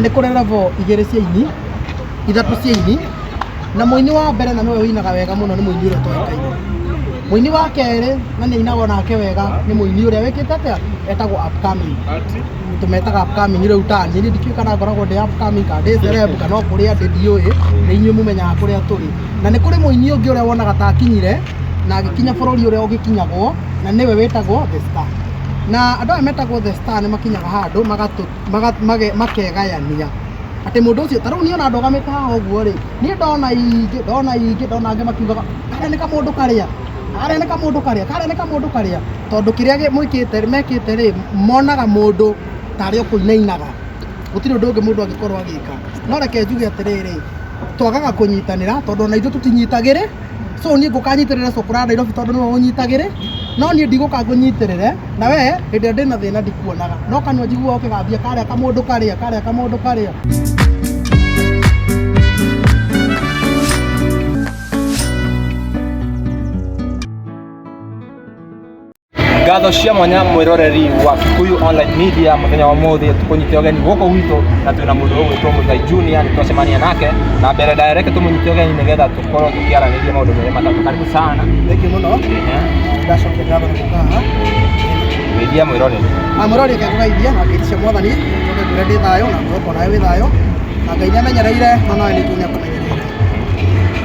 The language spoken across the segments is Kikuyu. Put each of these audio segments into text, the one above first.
Nĩ kũrĩ level igĩrĩ cia aini, ithatũ cia aini, na mũini wa mbere na nĩwe ũinaga wega mũno nĩ mũini ũrĩa ũtoĩkaine. Mũini wa kerĩ na nĩ ainaga onake wega nĩ mũini ũrĩa wĩkĩte atĩa, etagwo upcoming. Tũmetaga upcoming rĩu ta niĩ, niĩ ndikĩũĩ kana ngoragwo ndĩ upcoming kana ndĩ celeb kana o kũrĩa ndĩ ndiũĩ, nĩ inyuĩ mũmenyaga kũrĩa tũrĩ. Na nĩ kũrĩ mũini ũngĩ ũrĩa wonaga ta akinyire na agĩkinya bũrũri ũrĩa ũgĩkinyagwo na nĩwe wĩtagwo The Star. Na andũ aya metagwo The Star nĩ makinyaga handũ makegayania atĩ mũndũ ũcio ta rĩu niĩ ona ndũgamĩte haha ũguo rĩ, niĩ ndona ingĩ ndona ingĩ ndona angĩ makiugaga karĩa nĩ kamũndũ karĩa, karĩa nĩ kamũndũ karĩa, karĩa nĩ kamũndũ karĩa, tondũ kĩrĩa mwĩkĩte mekĩte rĩ, monaga mũndũ tarĩ o kũinainaga, gũtirĩ ũndũ ũngĩ mũndũ angĩkorwo agĩka. No reke njuge atĩrĩrĩ, twagaga kũnyitanĩra tondũ ona ithuĩ tũtinyitagĩrĩ. So niĩ ngũka nyitĩrĩre cũkũra Nairobi tondũ nĩwe ũnyitagĩrĩ, no niĩ ndigũka ngũnyitĩrĩre na we hĩndĩ ĩrĩa ndĩna thĩna ndikuonaga, no kanua njiguaga ũkĩgambia karĩa kamũndũ karĩa, karĩa kamũndũ karĩa. Ngatho cia mwanya mwiroreri wa Kikuyu Online Media muthenya wa muthi tukunyite ugeni guku gwitu na twina mundu ugwitwo Muigai Junior ni twacemania nake na mbere direct tumunyite ugeni nigetha tukorwo tukiaraniria maundu merĩ matatu. Karibu sana. Thank you mũno. Ndacokia ngatho nĩ gũka haha. Geithia mwiroreri. Na mũrori reke ngũgeithie na ngeithi cia mwathani njoke ngwĩre ndĩ thayũ na ngwĩhoka onawe wĩ thayũ na Ngai nĩ amenyereire no nawe nĩ njũĩ nĩ akũmenyereire.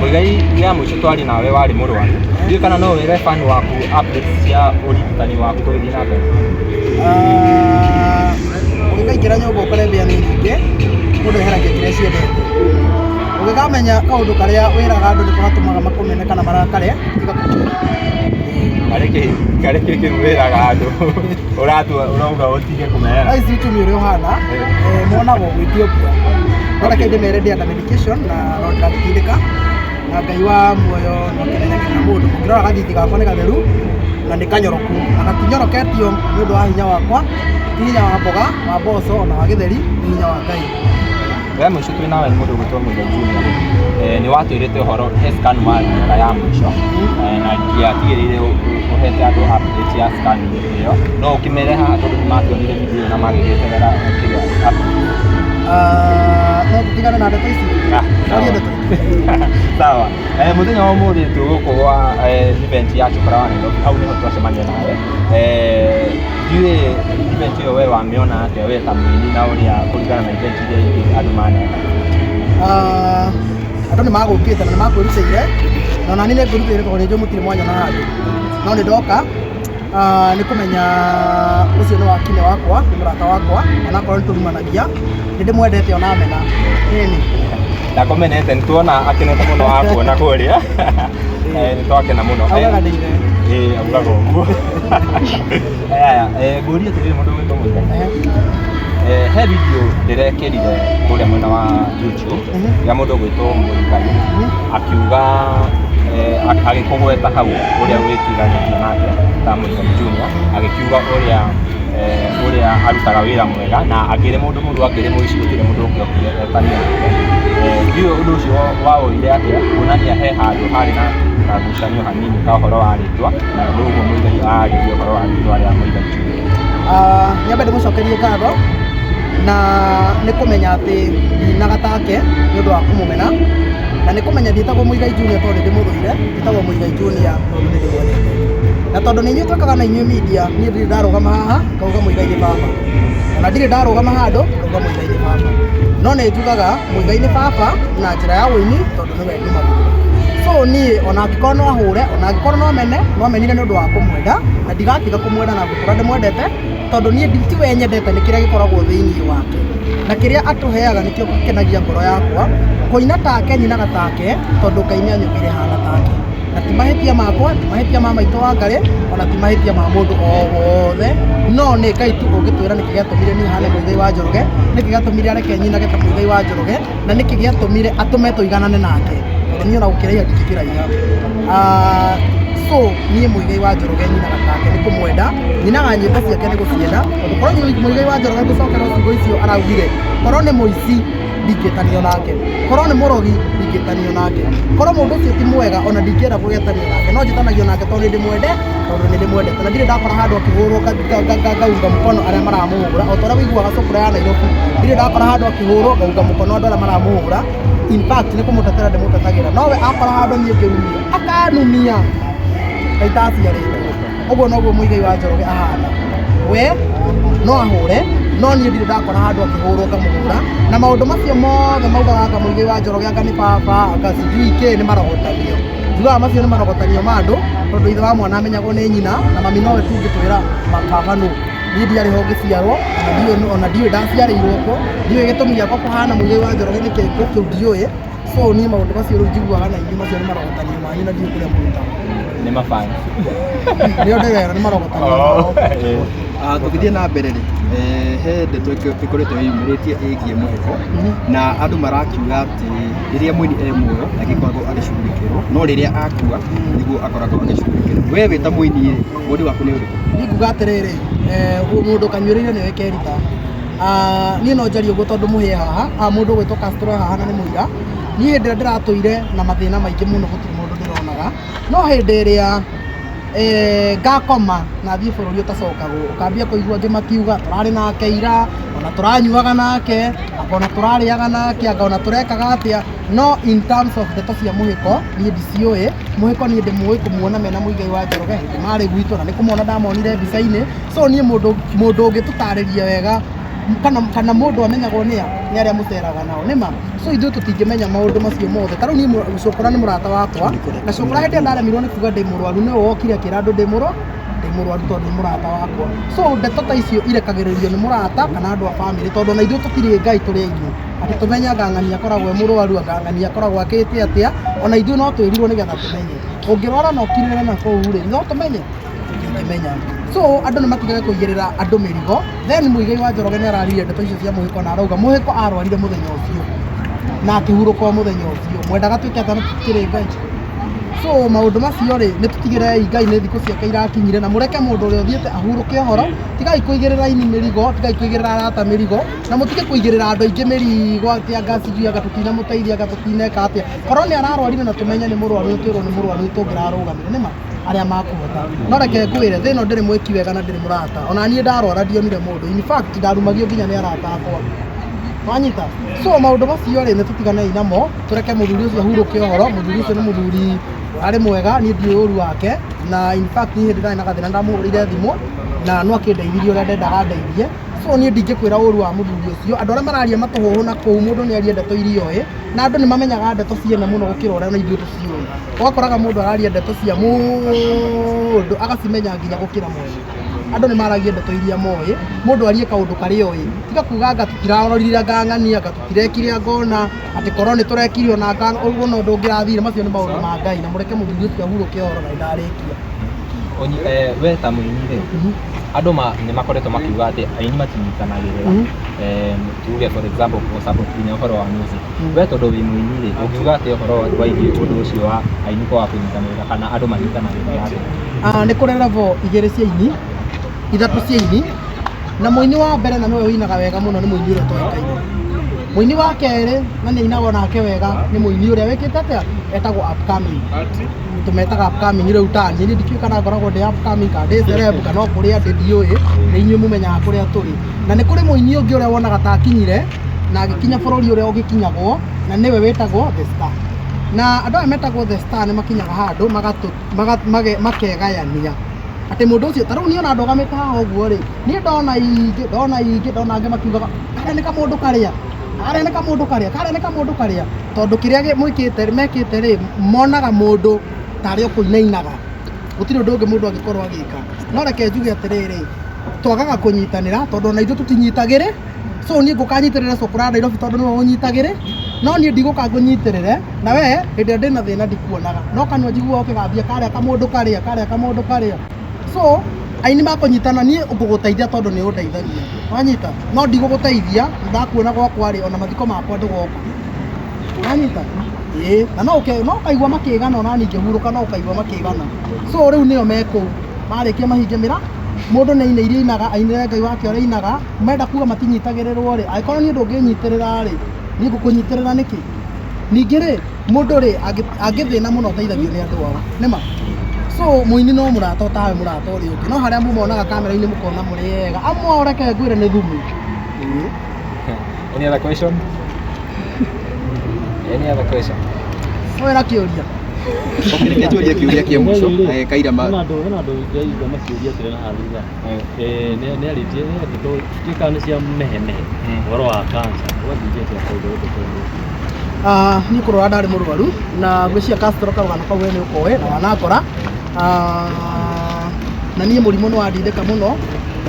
Muigai ya mũico twari nawe warĩ mũrwaru. Ndiũĩ kana no wĩre fan waku updates cia ũrigitani waku tũgĩthiĩ na mbere. Ah, ũngĩkaingĩra nyũmba ũkore mbĩa nĩ nyingĩ mũndũ eheragia kĩrĩa ciendete ũngĩkamenya kaũndũ karĩa wĩraga andũ nĩko gatũmaga makũmene kana marakare tiga kũmera. Karĩ kĩ karĩ kĩ kĩu wĩraga andũ ũratua ũrauga ũtige kũmera. Thaa ici uchumi ũrĩa ũhana eh, monagwo gwĩtio mbia no reke ndĩmere ndĩ under medication na no ndĩragĩtindĩka na Ngai wa muoyo no akĩmenyagĩrĩra mũndũ ũngĩrora gathithi gakwa nĩ gatheru na nĩ kanyoroku na gatinyoroketio nĩ ũndũ wa hinya wakwa ti hinya wa mboga wa mboco ona wa gĩtheri nĩ hinya wa Ngai. We mũico twĩ nawe nĩ mũndũ ũgwĩtwo Muigai Junior rĩ, eh, nĩ watwĩrĩte ũhoro he scan wathiaga ya mũico eh, na ndiatigĩrĩire ũhete andũ update ya scan ĩyo no ũkĩmere haha tondũ nĩ makĩonire video ĩyo na magĩgĩeterera kĩrĩa update. Ah, no tũtigane na ndeto ici. Ah, sawa. Twarie ndeto Sawa. Eh, muthenya wa umuthi twĩ gũkũ gwa eh, event ya Chokora wa Nairobi hau nĩho twacemania nawe. Eh, ndiũĩ event ĩyo we wamĩona atĩa we ta mũini na ũrĩa kũringana na event iria ingĩ andũ maneka. Ah, andũ nĩ magũkĩte na nĩ makwĩrutĩire na ona niĩ nĩ ngwĩrutĩire tondũ nĩ njũĩ mũtirĩ mwanyona handũ no nĩ ndoka ah, nĩ kũmenya ũcio nĩ wakine wakwa nĩ mũrata wakwa onakorwo nĩ tũrumanagia nĩ ndĩmwendete ona mena ĩni. Ndakomenete nĩ tuona akenete mũno akuona kũrĩa. Eh, nĩ twakena mũno. Augaga ndĩ ithe. Ĩĩ, augaga ũguo. Aya, eh, ngũrie atĩrĩrĩ mũndũ ũgwĩtwo Mũigai. Eh, he video ndĩrekĩrire kũrĩa mwena wa YouTube ya mũndũ ũgwĩtwo Mũigai akiuga eh, agĩkũgweta hau ũrĩa wĩtiganĩtie nake ta Mũigai Junior agĩkiuga ũrĩa eh, ũrĩa arutaga wĩra mwega na angĩrĩ mũndũ mũru angĩrĩ mũici gũtirĩ mũndũ ũngĩokire etania nake. Eh, ndiũĩ ũndũ ũcio wawoire atĩa kuonania he handũ harĩ na kagucanio hanini ka ũhoro wa rĩtwa na rĩu ũguo Mũigai arĩria ũhoro wa rĩtwa rĩa Mũigai Junior. Ah, nyambe ndĩmũcokerie ngatho na nĩ kũmenya atĩ ndinaga take nĩ ũndũ wa kũmũmena na nĩ kũmenya ndiĩtagwo Mũigai Junior tondũ nĩ ndĩmũthũire njĩtagwo Mũigai Junior tondũ nĩ ndĩmwendete na tondũ nĩ inyuĩ twĩkaga na inyuĩ media niĩ ndirĩ ndarũgama haha ngauga Mũigai nĩ baba ona ndirĩ ndarũgama handũ ngauga Mũigai nĩ baba no nĩ njugaga Mũigai nĩ baba na njĩra ya ũini tondũ nĩwe ndumagĩrĩra so niĩ ona angĩkorwo no ahũre ona angĩkorwo no mene no menire nĩ ũndũ wa kũmwenda na ndigatiga kũmwenda na ngũtũra ndĩmwendete tondũ niĩ ti we nyendete nĩ kĩrĩa gĩkoragwo thĩinĩ wake na kĩrĩa atũheaga nĩkĩo gĩkenagia ngoro yakwa kũina take nyinaga take tondũ Ngai nĩ anyũmbire hana take na ti mahĩtia makwa ti mahĩtia ma maitũ wa Ngarĩ ona ti mahĩtia ma mũndũ o wothe no nĩ Ngai tu ũngĩtwĩra nĩkĩ gĩatũmire niĩ hane Mũigai wa Njoroge nĩkĩ gĩatũmire areke nyinage ta Mũigai wa Njoroge na nĩkĩ gĩatũmire atũme tũiganane nake tondũ niĩ ona gũkĩraiha ndingĩkĩraiha. Ah, so niĩ Mũigai wa Njoroge nyinaga take nĩ kũmwenda nyinaga nyĩmbo ciake nĩ gũcienda tondũ korwo Mũigai wa Njoroge ngũcokera ciugo icio araugire korwo nĩ mũici ndingĩtanio nake korwo nĩ mũrogi ndingĩtanio nake korwo mũndũ ũcio ti mwega ona ndingĩenda kũgetanio nake no njĩtanagio nake tondũ nĩ ndĩmwende. Tondũ nĩ ndĩmwendete na ndirĩ ndakora handũ akĩhũrwo ngaunga mũkono arĩa maramũhũra, o ta ũrĩa wĩiguaga cukura ya Nairobi, ndirĩ ndakora handũ akĩhũrwo ngaunga mũkono andũ arĩa maramũhũra. In fact, nĩ kũmũtetera ndĩmũtetagĩra, nowe akora handũ niĩ ngĩrumio akanumia ta itaciarĩtwo. Ũguo noguo Muigai wa Njoroge ahana, we no ahũre, no niĩ ndirĩ ndakora handũ akĩhũrwo ngamũhũra. Na maũndũ macio mothe maugaga anga Muigai wa Njoroge anga nĩ baba, anga sijui kĩ, nĩ marogotanio. Njugaga macio nĩ marogotanio ma andũ, tondũ ithe wa mwana amenyagwo nĩ nyina na mami, nowe tungĩtwĩra baba nũ. Niĩ ndiarĩ ho ngĩciarwo, ona ndiũĩ ndaciarĩirwo kũ, ndiũĩ gĩtũmi gĩakwa kũhana Muigai wa Njoroge nĩ kĩrĩkũ, kĩu ndiũĩ. So niĩ maũndũ macio rĩu njiguaga na inyuĩ, macio nĩ marogotanio manyu na ndiũĩ kũrĩa mũrutaga. Nĩ mafans. Nĩo ndĩrera nĩ marogotanio mao. Tũgĩthiĩ na mbere rĩ, he ndeto ĩkoretwo ĩyumĩrĩtie ĩgiĩ mũhĩko, na andũ marakiuga atĩ rĩrĩa mũini e muoyo agĩkoragwo agĩcugurĩkĩrwo, no rĩrĩa akua nĩguo akoragwo agĩcugurĩkĩrwo. We wĩ ta mũini rĩ, woni waku nĩ ũrĩkũ? Niĩ nguga atĩrĩrĩ, mũndũ kanyuĩrĩire nĩwe kerita. Niĩ no njarie ũguo tondũ mũhĩe haha, mũndũ ũgwĩtwo Castro haha na nĩ mũira. Niĩ hĩndĩ ĩrĩa ndĩratũire na mathĩna maingĩ mũno gũtirĩ mũndũ ndĩronaga, no hĩndĩ ĩrĩa ngakoma na thiĩ bũrũri ũtacokagwo, ũkambia kũigua angĩ makiuga tũrarĩ nake ira, ona tũranyuaga nake, anga ona tũrarĩaga nake, anga ona tũrekaga atĩa. No in terms of ndeto cia mũhĩko, niĩ ndiciũĩ. Mũhĩko niĩ ndĩmũĩ kũmuona mena Muigai wa Njoroge hĩndĩ marĩ gwitũ, na nĩ kũmona ndamonire mbica-inĩ. So niĩ mũndũ ũngĩtũtarĩria wega, kana mũndũ amenyagwo nĩa nĩ arĩa mũceraga nao, nĩma. So ithuĩ tũtingĩmenya maũndũ macio mothe. Ta rĩu niĩ Cũkũra nĩ mũrata wakwa, na Cũkũra hĩndĩ ĩrĩa ndaremirwo nĩ kuga ndĩ mũrwaru, nĩwe wokire akĩra andũ ndĩ mũrwaru tondũ nĩ mũrata wakwa. So ndeto ta icio irekagĩrĩrio nĩ mũrata kana andũ a bamĩrĩ, tondũ ona ithuĩ tũtirĩ Ngai, tũrĩ aingĩ atĩ tũmenye anga ng'ania akoragwo e mũrwaru, anga ng'ania akoragwo akĩte atĩa. Ona ithuĩ no twĩrirwo nĩgetha tũmenye. Ũngĩrwara na ũkirĩre na kũu rĩ, no tũmenye tũtingĩmenya. So andũ nĩ matigage kũigĩrĩra andũ mĩrigo. Then Muigai wa Njoroge nĩ araririe ndeto icio cia mũhĩko, na arauga mũhĩko arwarire mũthenya ũcio na akĩhurũka o mũthenya ũcio. Mwendaga twĩke atĩa na tũtikĩrĩ Ngai? So maũndũ macio rĩ, nĩ tũtigĩrei Ngai nĩ thikũ ciake irakinyire, na mũreke mũndũ ũrĩa ũthiĩte ahurũke ũhoro. Tigai kũigĩrĩra ini mĩrigo, tigai kũigĩrĩra arata mĩrigo, na mũtige kũigĩrĩra andũ aingĩ mĩrigo atĩ anga sijui anga tũtinamũteithia, anga tũtineka atĩa. Korwo nĩ ararwarire na tũmenye nĩ mũrwaru, twĩrwo nĩ mũrwaru, tũngĩrarũgamire nĩma arĩa makũhota. No reke ngwĩre, thĩ ĩno ndĩrĩ mwĩki wega na ndĩrĩ mũrata. Ona niĩ ndarwara ndionire mũndũ, in fact ndarumagio nginya nĩ arata akwa, wanyita. So maũndũ macio rĩ, nĩ tũtiganei namo, tũreke mũthuri ũcio ahurũke ũhoro. Mũthuri ũcio nĩ mũthuri arĩ mwega, niĩ ndiũĩ ũru wake, na in fact niĩ hĩndĩ ndarĩ na gathĩna ndamũhũrĩire thimũ na no akĩndeithirie ũrĩa ndendaga ndeithie. So niĩ ndingĩkwĩra ũru wa mũthuri ũcio. Andũ arĩa mararia matũhũhũ na kũu, mũndũ nĩ arie ndeto iria oĩ, na andũ nĩ mamenyaga ndeto ciene mũno gũkĩra ũrĩa na ithuĩ tũciũĩ. Ũgakoraga mũndũ araria ndeto cia mũndũ agacimenya nginya gũkĩra mwene. Andũ nĩ maragia ndeto iria moĩ, mũndũ arie kaũndũ karĩa oĩ, tiga kuga anga tũtirarorire, anga ng'ania, anga tũtirekire, anga ona atĩ korwo nĩ tũrekire ona anga ũguo no ũndũ ũngĩrathire. Macio nĩ maũndũ ma Ngai, na mũreke mũthuri ũcio ahurũke ũhoro na ndarĩkia. We ta mũini rĩ, andũ nĩ makoretwo makiuga atĩ aini matinyitanagĩrĩra. Tuge for example kũ support nginya ũhoro wa music. We tondũ wĩ mũini rĩ, ũngiuga atĩ ũhoro waigiĩ ũndũ ũcio wa aini kwaga kũnyitanĩrĩra, kana andũ manyitanagĩrĩra atĩa? Nĩ kũrĩ level igĩrĩ cia ini, ithatũ cia ini, na mũini wa mbere na nĩwe ũinaga wega mũno nĩ mũini ũrĩa ũtoĩkaine. Mũini wa kerĩ na nĩ ainaga onake wega nĩ mũini ũrĩa wĩkĩte atĩa, etagwo upcoming, tũmetaga upcoming. Rĩu ta niĩ ndikĩũĩ kana ngoragwo ndĩ upcoming kana ndĩ celeb kana o kũrĩa ndĩ, ndiũĩ, nĩ inyuĩ mũmenyaga kũrĩa tũrĩ. Na nĩ kũrĩ mũini ũngĩ ũrĩa wonaga ta akinyire na agĩkinya bũrũri ũrĩa ũgĩkinyagwo, na nĩwe wĩtagwo the star. Na andũ aya metagwo the star nĩ makinyaga handũ makegayania atĩ mũndũ ũcio, ta rĩu niĩ ona ndũgamĩte haha ũguo rĩ, niĩ ndona ingĩ, ndona ingĩ, ndona angĩ makiugaga karĩa nĩ kamũndũ karĩa, karĩa nĩ kamũndũ karĩa, karĩa nĩ kamũndũ karĩa, tondũ kĩrĩa mwĩkĩte mekĩte rĩ, monaga mũndũ tarĩ o kũinainaga, gũtirĩ ũndũ ũngĩ mũndũ angĩkorwo agĩka. No reke njuge atĩrĩrĩ, twagaga kũnyitanĩra tondũ ona ithuĩ tũtinyitagĩrĩ. So niĩ ngũkanyitĩrĩra cũkũra Nairobi tondũ nĩwe ũnyitagĩrĩ, no niĩ ndigũka ngũnyitĩrĩre na we hĩndĩ ĩrĩa ndĩna thĩna ndikuonaga, no kanua njiguaga ũkĩgambia karĩa kamũndũ karĩa, karĩa kamũndũ karĩa. So aini makũnyitana, niĩ ngũgũteithia tondũ nĩ ũndeithagia, wanyita, no ndigũgũteithia ndakuona gwakwa rĩ, ona mathiko makwa ndũgoka, wanyita. Ĩĩ, na no ũkaigua makĩgana, ona niĩ ngĩhurũka no ũkaigua makĩgana. So rĩu nĩo me kũu marĩkia mahinge mĩra, mũndũ nĩ aine iria ainaga, ainĩre Ngai wake ũrĩa ainaga. Menda kuga matinyitagĩrĩrwo rĩ, angĩkorwo niĩ ndũngĩnyitĩrĩra rĩ, niĩ ngũkũnyitĩrĩra nĩkĩ? Ningĩ rĩ, mũndũ rĩ, angĩthĩna mũno ateithagio nĩ andũ ao, nĩma. So mũini no mũrata tawe mũrata ũrĩa ũngĩ, no harĩa mumonaga kamera-inĩ mũkona mũrĩ ega, amwe reke ngwĩre nĩ thumu. Ĩĩ. Any other question? Any other question? Wĩra kĩũria. Okay, reke njũrie kĩũria kĩa mũico. Kaira ma Hena andũ, hena andũ ndĩraigua makĩũria atĩrĩ na haha thutha. Nĩ arĩtie nĩ ndeto ndiũĩ kana nĩ cia mehemehe ũhoro wa cancer, ũgakĩũria atĩa tondũ ndeto ĩno. Niĩ kũrwara ndarĩ mũrwaru na ngwĩciria Castro karũgano kau we nĩ ũkoĩ na wanakora. Na niĩ mũrimũ nĩ wandindĩka mũno,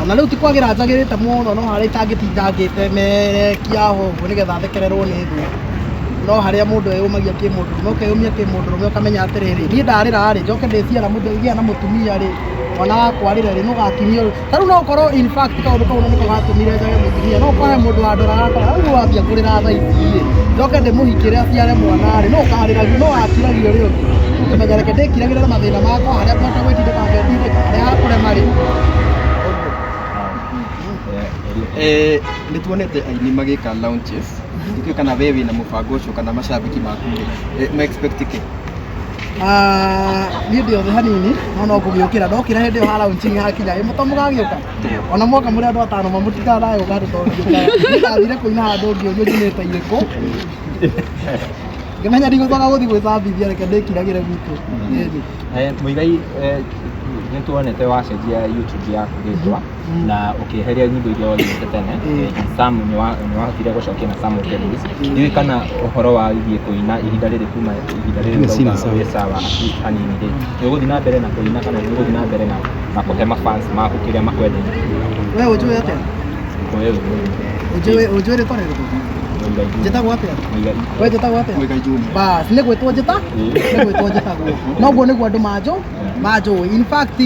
ona rĩu ti kwagĩra njagĩrĩte mũno, no harĩa itangĩtinda ngĩtemerekia ho ũguo nĩgetha thekererwo nĩ thũ. No harĩa mũndũ eyũmagia kĩmũndũrũme, ũkeyũmia kĩmũndũrũme ũkamenya atĩrĩrĩ, niĩ ndarĩra rĩ, njoke ndĩciara ngĩa na mũtumia rĩ, mwana wakwa rĩrĩ rĩ, nũgakinyio rĩ. Ta rĩu no ũkorwo in fact kaũndũ kau nĩko gatũmire njage mũtumia, no ũkore mũndũ wandoraga akora rĩu wambia kũrĩra thaa ici rĩ, njoke ndĩmũhikĩre aciare mwana rĩ, no ũkarĩragio, no wakiragio ũrĩa ũngĩ. Ũkĩmenya reke ndĩkiragĩre na mathĩna makwa, harĩa ngũhota gwĩtindĩka ngetindĩka, harĩa hakũrema rĩ. Nĩ tuonete aini magĩka launches, ndikĩũĩ kana we wĩna mũbango ũcio kana macambĩki maku rĩ, ma expect kĩ? Niĩ ndĩ othe hanini, no no ngũgĩũkĩra, ndokĩra hĩndĩ ĩyo ha launching hakinya, ĩ mũto mũgagĩũka? Ona mwoka mũrĩ andũ atano mamũtikanae gũka andũ tondũ ngĩũka. Niĩ ndathire kũina handũ ngĩũrio njinĩte irĩkũ. Ngĩmenya ndigũcoka gũthiĩ gwĩcambithia, reke ndĩkiragĩre gwitũ. Ĩni. Muigai, nĩ tuonete wacenjia YouTube yaku rĩtwa na ũkĩeheria nyĩmbo iria waigĩte tene. Sam nĩ wahotire gũcokia na Sam ũkĩrelease. Ndiũĩ kana ũhoro wa ithiĩ kũina ihinda rĩrĩ kuma ihinda rĩrĩ ũrauga wĩ sawa at least hanini rĩ, nĩ ũgũthiĩ na mbere na kũina kana nĩ ũgũthiĩ na mbere na kũhe mafans maku kĩrĩa makwendeire? We ũnjũĩ atĩa? Wewe Ũnjũĩ ũnjũĩ rĩtwa rĩrĩkũ? Muigai Junior. Njĩtagwo atĩa? Muigai. We njĩtagwo atĩa? Muigai Junior. Bas, nĩ gwĩtwo njĩta? Nĩ gwĩtwo njĩtagwo. Noguo nĩguo andũ manjũĩ. In fact,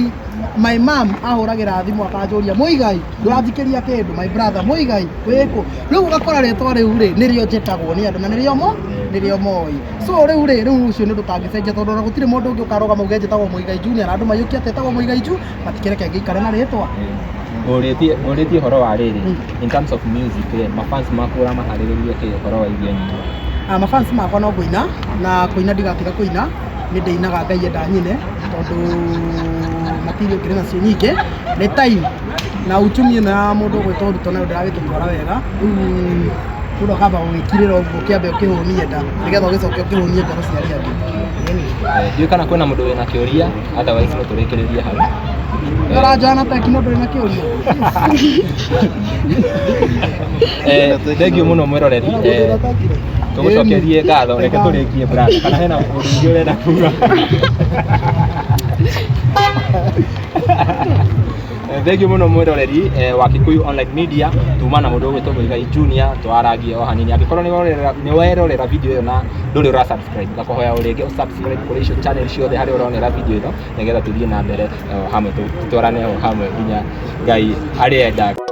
my mom ahũragĩra thimũ akanjũria, Muigai, ndũranjikĩria kĩndũ, my brother, Muigai, wĩkũ? Rĩu ũgakora rĩtwa rĩu rĩ, nĩrĩo njĩtagwo nĩ andũ na nĩrĩo mo, nĩrĩo moĩ. So rĩu rĩ, rĩu ũcio nĩ ũndũ ũtangĩcenjia tondũ ona gũtirĩ mũndũ ũngĩ ũkarũgama uge njĩtagwo Muigai Junior na andũ maiyũkie atĩ etagwo Muigai Junior, matikĩreke ngĩikare na rĩtwa. Ngũrĩtie ũhoro wa rĩrĩ, in terms of music rĩ, mafans maku ũramaharĩrĩria kĩ ũhoro wa irio nyimbo? Mafans makwa no ngũina, na kũina ndigatiga kũina, nĩ ndĩinaga Ngai enda nyine, tondũ material ngĩrĩ nacio nyingĩ, nĩ time na uchumi ĩno ya mũndũ ũgwĩtwo Ruto nayo ndĩragĩtũtwara wega, rĩu mũndũ akamba gũgĩkirĩra ũguo ũkĩambe ũkĩhũnie nda, nĩgetha ũgĩcoke ũkĩhũnie ngoro cia arĩa angĩ. Ndiũĩ kana kwĩna mũndũ wĩna kĩũria, otherwise no tũrĩkĩrĩrie hau. Ũranjoya na tekino ndũrĩ na kĩũria? Thengiũ mũno mwĩroreri, tũgũcokerie ngatho, reke tũrĩkie brother, kana hena ũndũ ũngĩ ũrenda kuga? Thengiũ mũno mwĩroreri wa Kikuyu Online Media, tuma na mũndũ ũgwĩtwo Muigai Junior, twarangie o hanini. Angĩkorwo nĩ werorera video ĩyo na ndũrĩ ũra subscribe, ngakũhoya o rĩngĩ ũ subscribe kũrĩ icio channel ciothe harĩa ũronera video ĩno, nĩgetha tũthiĩ na mbere hamwe, tũtwarane o hamwe nginya Ngai arĩenda.